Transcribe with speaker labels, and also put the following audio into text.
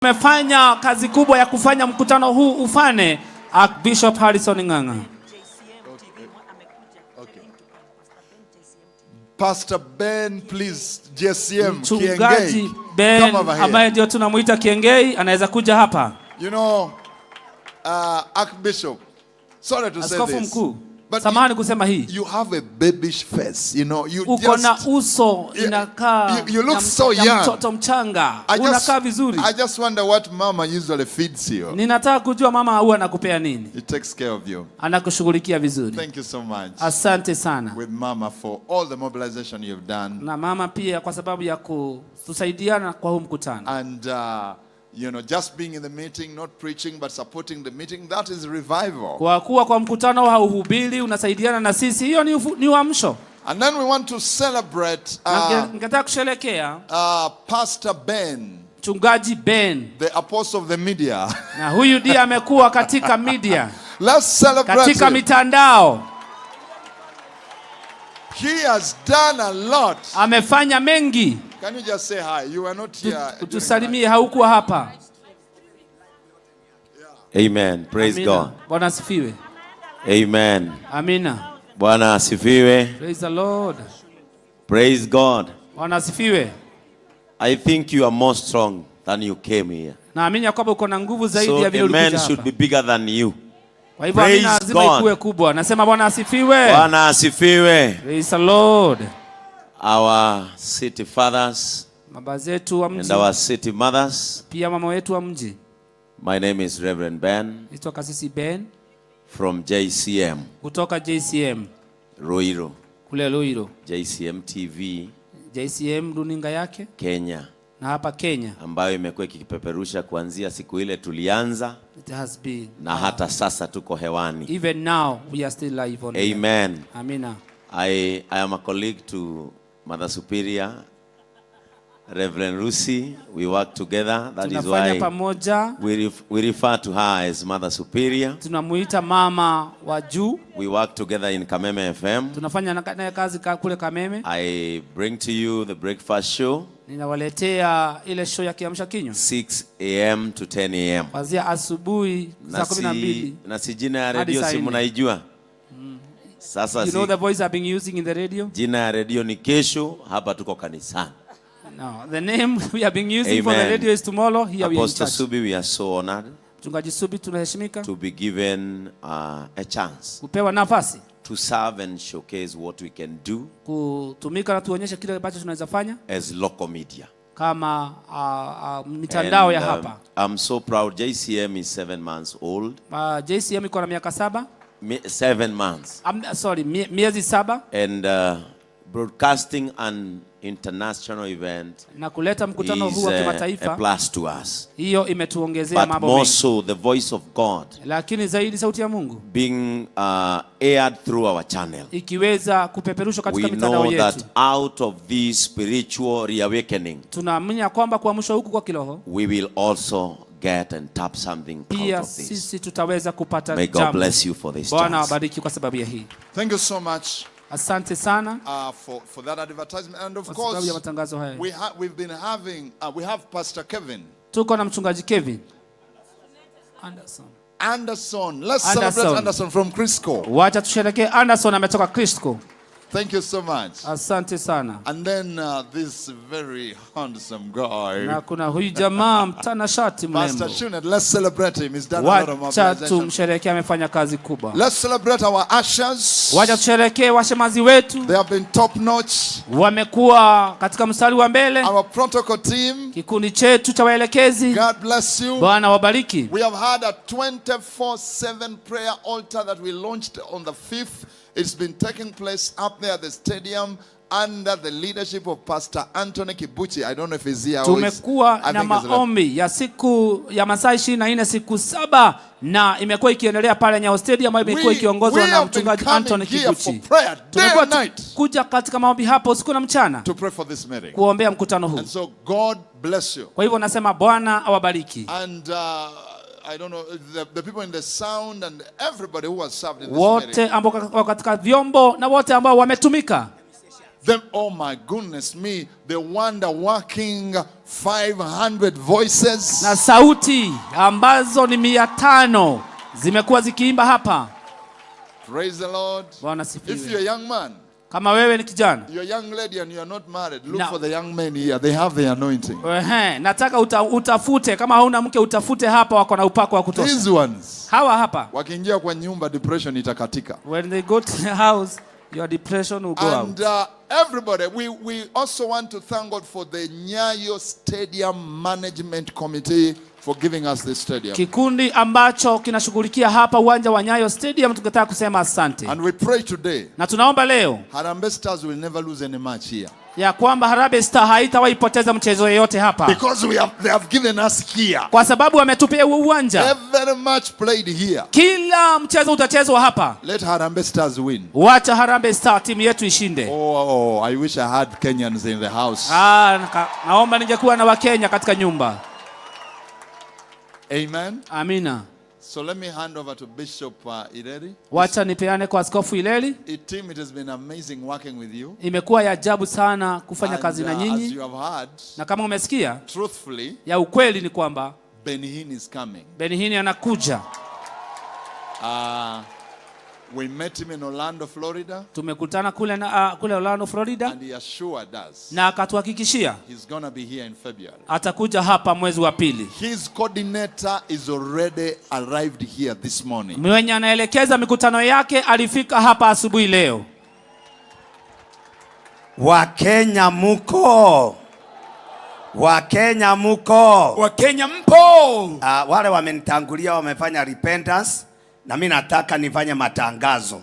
Speaker 1: Amefanya kazi kubwa ya kufanya mkutano huu ufane, Archbishop Harrison Ng'ang'a.
Speaker 2: Okay. Pastor Ben, please, JCM,
Speaker 1: Mchungaji
Speaker 2: Kiengei,
Speaker 1: Ben
Speaker 2: come over here.
Speaker 1: Ambaye ndio tunamuita Kiengei anaweza kuja hapa.
Speaker 2: Archbishop, sorry to say
Speaker 1: Askofu
Speaker 2: this,
Speaker 1: mkuu,
Speaker 2: but
Speaker 1: samahani kusema hii,
Speaker 2: you have a babish face. You
Speaker 1: uko na
Speaker 2: just,
Speaker 1: uso inakaa
Speaker 2: you look
Speaker 1: ya,
Speaker 2: so
Speaker 1: ya
Speaker 2: young.
Speaker 1: Mtoto mchanga,
Speaker 2: I just,
Speaker 1: unakaa vizuri.
Speaker 2: I just wonder what mama usually feeds you.
Speaker 1: Ninataka kujua mama huwa anakupea nini,
Speaker 2: He takes care of you.
Speaker 1: Anakushughulikia vizuri.
Speaker 2: Thank you so much
Speaker 1: Asante sana.
Speaker 2: with mama for all the mobilization you've done.
Speaker 1: Na mama pia kwa sababu ya kutusaidiana kwa huu mkutano.
Speaker 2: And just being in the meeting, not preaching, but supporting the meeting, that is revival.
Speaker 1: Kwa kuwa kwa mkutano hauhubiri, unasaidiana na sisi, hiyo ni uamsho.
Speaker 2: And then we want to celebrate
Speaker 1: Na ningetaka kusherekea
Speaker 2: Pastor Ben,
Speaker 1: mchungaji Ben,
Speaker 2: the apostle of the media.
Speaker 1: Na huyu ndiye amekuwa katika media,
Speaker 2: Let's celebrate
Speaker 1: katika
Speaker 2: him.
Speaker 1: Mitandao.
Speaker 2: He has done a lot.
Speaker 1: Amefanya mengi.
Speaker 2: Can you just say hi? You were not here during
Speaker 1: Tusalimie, haukuwa hapa.
Speaker 3: Amen. Praise
Speaker 1: Amina.
Speaker 3: God.
Speaker 1: Bwana asifiwe.
Speaker 3: Amen.
Speaker 1: Amina.
Speaker 3: Bwana asifiwe.
Speaker 1: Praise the Lord.
Speaker 3: Praise God.
Speaker 1: Bwana asifiwe.
Speaker 3: I think you are more strong than you came here.
Speaker 1: Naamini ya kwamba uko na nguvu zaidi
Speaker 3: So
Speaker 1: ya vile
Speaker 3: amen
Speaker 1: ulikuja
Speaker 3: should
Speaker 1: hapa.
Speaker 3: be bigger than you.
Speaker 1: Kwa hivyo
Speaker 3: Praise
Speaker 1: amina lazima
Speaker 3: God.
Speaker 1: ikuwe kubwa. Nasema Bwana asifiwe.
Speaker 3: Bwana asifiwe.
Speaker 1: Praise the Lord.
Speaker 3: Our city fathers
Speaker 1: Baba zetu wa mji
Speaker 3: and our city mothers.
Speaker 1: Pia mama wetu wa mji.
Speaker 3: My name is Reverend Ben
Speaker 1: Naitwa Kasisi Ben
Speaker 3: from JCM
Speaker 1: kutoka JCM
Speaker 3: Ruiru,
Speaker 1: kule Ruiru.
Speaker 3: JCM TV
Speaker 1: JCM runinga yake
Speaker 3: Kenya,
Speaker 1: na hapa Kenya
Speaker 3: ambayo imekuwa ikipeperusha kuanzia siku ile tulianza
Speaker 1: it has been
Speaker 3: na hata sasa tuko hewani.
Speaker 1: Even now we are still live on air.
Speaker 3: Amen.
Speaker 1: Amina.
Speaker 3: I am a colleague to Mother Superior, Reverend Lucy. We work together. That is
Speaker 1: Tunafanya
Speaker 3: why
Speaker 1: pamoja.
Speaker 3: we refer to her as Mother Superior.
Speaker 1: Tunamuita mama wa juu.
Speaker 3: We work together in Kameme FM.
Speaker 1: Tunafanya naye kazi kule Kameme.
Speaker 3: I bring to you the breakfast show,
Speaker 1: Ninawaletea ile show ya kiamsha kinywa
Speaker 3: 6 a.m. to 10 a.m.
Speaker 1: kuanzia asubuhi
Speaker 3: Na
Speaker 1: saa kumi na
Speaker 3: si,
Speaker 1: mbili
Speaker 3: na si jina ya
Speaker 1: hadi
Speaker 3: redio
Speaker 1: saa
Speaker 3: si
Speaker 1: nne.
Speaker 3: mnaijua? Sasa
Speaker 1: You know
Speaker 3: si,
Speaker 1: the voice I've been using in the radio?
Speaker 3: Jina ya redio ni kesho, hapa tuko kanisani.
Speaker 1: No, the name we have been using for the
Speaker 3: Amen.
Speaker 1: Radio is tomorrow. Here we are in
Speaker 3: Apostle
Speaker 1: church.
Speaker 3: Subi, we are so honored
Speaker 1: Mchungaji Subi, tunaheshimika
Speaker 3: to be given a chance
Speaker 1: kupewa nafasi
Speaker 3: to serve and showcase what we can do
Speaker 1: kutumika na tuonyeshe kile ambacho tunaweza fanya
Speaker 3: as local media.
Speaker 1: Kama mitandao ya
Speaker 3: And,
Speaker 1: hapa.
Speaker 3: I'm so proud. JCM is 7 months old.
Speaker 1: JCM iko na miaka 7.
Speaker 3: 7 months.
Speaker 1: Sorry, miezi 7.
Speaker 3: And broadcasting an international event
Speaker 1: Na kuleta mkutano
Speaker 3: is
Speaker 1: huu wa
Speaker 3: a
Speaker 1: kimataifa,
Speaker 3: plus to us.
Speaker 1: Hiyo imetuongezea
Speaker 3: But
Speaker 1: mambo
Speaker 3: more
Speaker 1: mengi.
Speaker 3: so, the voice of God
Speaker 1: Lakini zaidi sauti ya Mungu
Speaker 3: being aired through our channel.
Speaker 1: Ikiweza kupeperushwa katika
Speaker 3: We
Speaker 1: mitandao
Speaker 3: know
Speaker 1: yetu.
Speaker 3: that out of this spiritual reawakening,
Speaker 1: Tunaamini ya kwamba kuamshwa huku kwa kiroho
Speaker 3: we will also get and tap something out
Speaker 1: pia
Speaker 3: of this.
Speaker 1: Sisi tutaweza kupata
Speaker 3: May God
Speaker 1: jambo.
Speaker 3: bless you for this
Speaker 1: Bwana
Speaker 3: chance.
Speaker 1: awabariki kwa sababu ya hii.
Speaker 2: Thank you so much
Speaker 1: Asante sana
Speaker 2: for that advertisement. And of
Speaker 1: kwa sababu ya
Speaker 2: course,
Speaker 1: matangazo haya.
Speaker 2: We've been having, we have Pastor Kevin
Speaker 1: Tuko na mchungaji Kevin Anderson.
Speaker 2: Anderson. Let's
Speaker 1: Anderson.
Speaker 2: celebrate Anderson from Crisco.
Speaker 1: Wacha tusherekee Anderson ametoka Crisco.
Speaker 2: Thank you so much.
Speaker 1: Asante sana.
Speaker 2: And then this very handsome guy,
Speaker 1: Na kuna huyu jamaa mtanashati
Speaker 2: Pastor
Speaker 1: mrembo.
Speaker 2: Shunet. Let's celebrate him. He's done a lot of
Speaker 1: Wacha
Speaker 2: mobilization.
Speaker 1: tumsherekee, amefanya kazi kubwa.
Speaker 2: Let's celebrate our ushers.
Speaker 1: Wacha tusherekee washemazi wetu.
Speaker 2: They have been top notch.
Speaker 1: Wamekuwa katika mstari wa mbele.
Speaker 2: Our protocol team.
Speaker 1: Kikundi chetu cha waelekezi.
Speaker 2: God bless you.
Speaker 1: Bwana wabariki.
Speaker 2: We have had a 24/7 prayer altar that we launched on the 5th. It's been taking place up there at the stadium under the leadership of Pastor Anthony Kibuchi. I don't know if he's here or
Speaker 1: Tumekuwa
Speaker 2: I
Speaker 1: na
Speaker 2: think he's left.
Speaker 1: Maombi ya siku ya masaa 24 siku 7 na imekuwa ikiendelea pale Nyayo Stadium ambayo imekuwa ikiongozwa
Speaker 2: We
Speaker 1: na
Speaker 2: have been
Speaker 1: mchungaji
Speaker 2: coming
Speaker 1: Anthony
Speaker 2: here
Speaker 1: Kibuchi.
Speaker 2: for prayer day
Speaker 1: Tumekuwa
Speaker 2: and night
Speaker 1: kuja katika maombi hapo usiku na mchana
Speaker 2: to pray for this meeting.
Speaker 1: Kuombea mkutano huu.
Speaker 2: And so God bless you.
Speaker 1: Kwa hivyo nasema Bwana awabariki.
Speaker 2: And I don't know, the people in the sound and everybody who has served in this
Speaker 1: Wote
Speaker 2: meeting.
Speaker 1: Ambao wako katika vyombo na wote ambao wametumika.
Speaker 2: Them, oh my goodness me, the wonder working 500 voices.
Speaker 1: Na sauti ambazo ni 500 zimekuwa zikiimba hapa.
Speaker 2: Praise the Lord.
Speaker 1: Bwana
Speaker 2: If
Speaker 1: sifiwe.
Speaker 2: you're a young man,
Speaker 1: Kama wewe ni kijana,
Speaker 2: you're a young lady and you're not married, look
Speaker 1: No.
Speaker 2: for the young men here. They have the anointing.
Speaker 1: Ehe, nataka utafute kama hauna mke, utafute hapa, wako na upako wa kutosha.
Speaker 2: These ones,
Speaker 1: Hawa hapa,
Speaker 2: wakiingia kwa nyumba, depression itakatika.
Speaker 1: When they go to the house, your depression will go
Speaker 2: And
Speaker 1: out.
Speaker 2: Everybody, we also want to thank God for the Nyayo Stadium Management Committee for giving us this stadium.
Speaker 1: Kikundi ambacho kinashughulikia hapa uwanja wa Nyayo Stadium, tungetaka kusema asante.
Speaker 2: And we pray today,
Speaker 1: Na tunaomba leo
Speaker 2: Harambee Stars will never lose any match here.
Speaker 1: Ya kwamba Harambee Star haitawahi poteza mchezo yeyote hapa,
Speaker 2: Because they have given us here.
Speaker 1: Kwa sababu wametupia huo uwanja.
Speaker 2: Every match played here.
Speaker 1: Kila mchezo utachezwa hapa.
Speaker 2: Let Harambee Stars win.
Speaker 1: Wacha Harambee Star timu yetu ishinde.
Speaker 2: Oh, I wish I had Kenyans in the house.
Speaker 1: Ah, naomba ningekuwa na Wakenya katika nyumba.
Speaker 2: Amen.
Speaker 1: Amina.
Speaker 2: So let me hand over to Bishop Ireri.
Speaker 1: Wacha nipeane kwa Askofu Ileri.
Speaker 2: Team, it has been amazing working with you.
Speaker 1: Imekuwa ya ajabu sana kufanya
Speaker 2: And,
Speaker 1: kazi na
Speaker 2: as
Speaker 1: nyinyi.
Speaker 2: you have heard,
Speaker 1: Na kama umesikia,
Speaker 2: truthfully,
Speaker 1: ya ukweli ni kwamba
Speaker 2: Benny Hinn is coming.
Speaker 1: Benny Hinn anakuja.
Speaker 2: We met him in Orlando, Florida,
Speaker 1: Tumekutana kule Orlando, Florida,
Speaker 2: and he assured us
Speaker 1: na akatuhakikishia
Speaker 2: he's going to be here in February.
Speaker 1: Atakuja hapa mwezi wa pili.
Speaker 2: His coordinator is already arrived here this morning.
Speaker 1: Mwenye anaelekeza mikutano yake alifika hapa asubuhi leo.
Speaker 4: Wakenya muko? Wakenya muko?
Speaker 5: Wakenya mpo?
Speaker 4: Wale wamenitangulia wamefanya repentance na mimi nataka nifanye matangazo.